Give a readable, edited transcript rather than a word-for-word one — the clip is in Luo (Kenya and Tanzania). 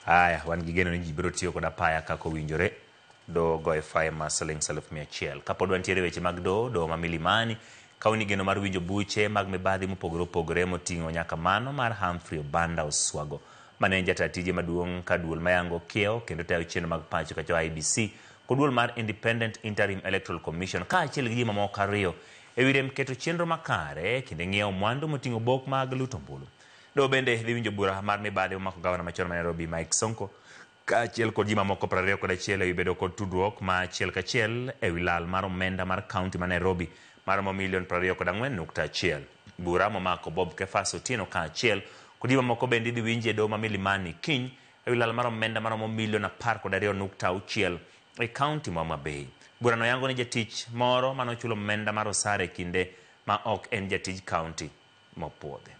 Aya, wan gi geno ni ji biro tiyo kod apaya kaka owinjore. Doho goye fain mar siling 100,000. Kapod wantiere e weche mag doho, doho ma Milimani kawo ni geno mar winjo buche mag mibadhi mopogore opogore moting'o nyaka mano mar Humphrey Obanda Oswago mane en jata tije maduong' ka duol mayango kiewo kendo tayo chenro mag pacho kacho IEBC kod duol mar Independent Interim Electoral Commission kaachiel gi ji mamoko ariyo ewi rem keto chenro makare kinde ng'iewo mwandu moting'o bok mag luto ombulu. Doho bende dhi winjo bura mar mibadhi momako gavana machon ma Nairobi Mike Sonko kaachiel kod ji mamoko 21 ewi bedo kod tudruok ma achiel kachiel ewi lal mar omenda mar kaunti ma Nairobi maromo milion 24.1. Bura momako Bob Kefas Otieno kaachiel kod ji mamoko bende idhi winji e doho ma Milimani kiny ewi lal mar omenda maromo milion 12.6 e kaunti ma Homa Bay. Burano yango ni jatich moro mane ochulo omenda mar osara e kinde ma ok en jatij kaunti mopuodhi.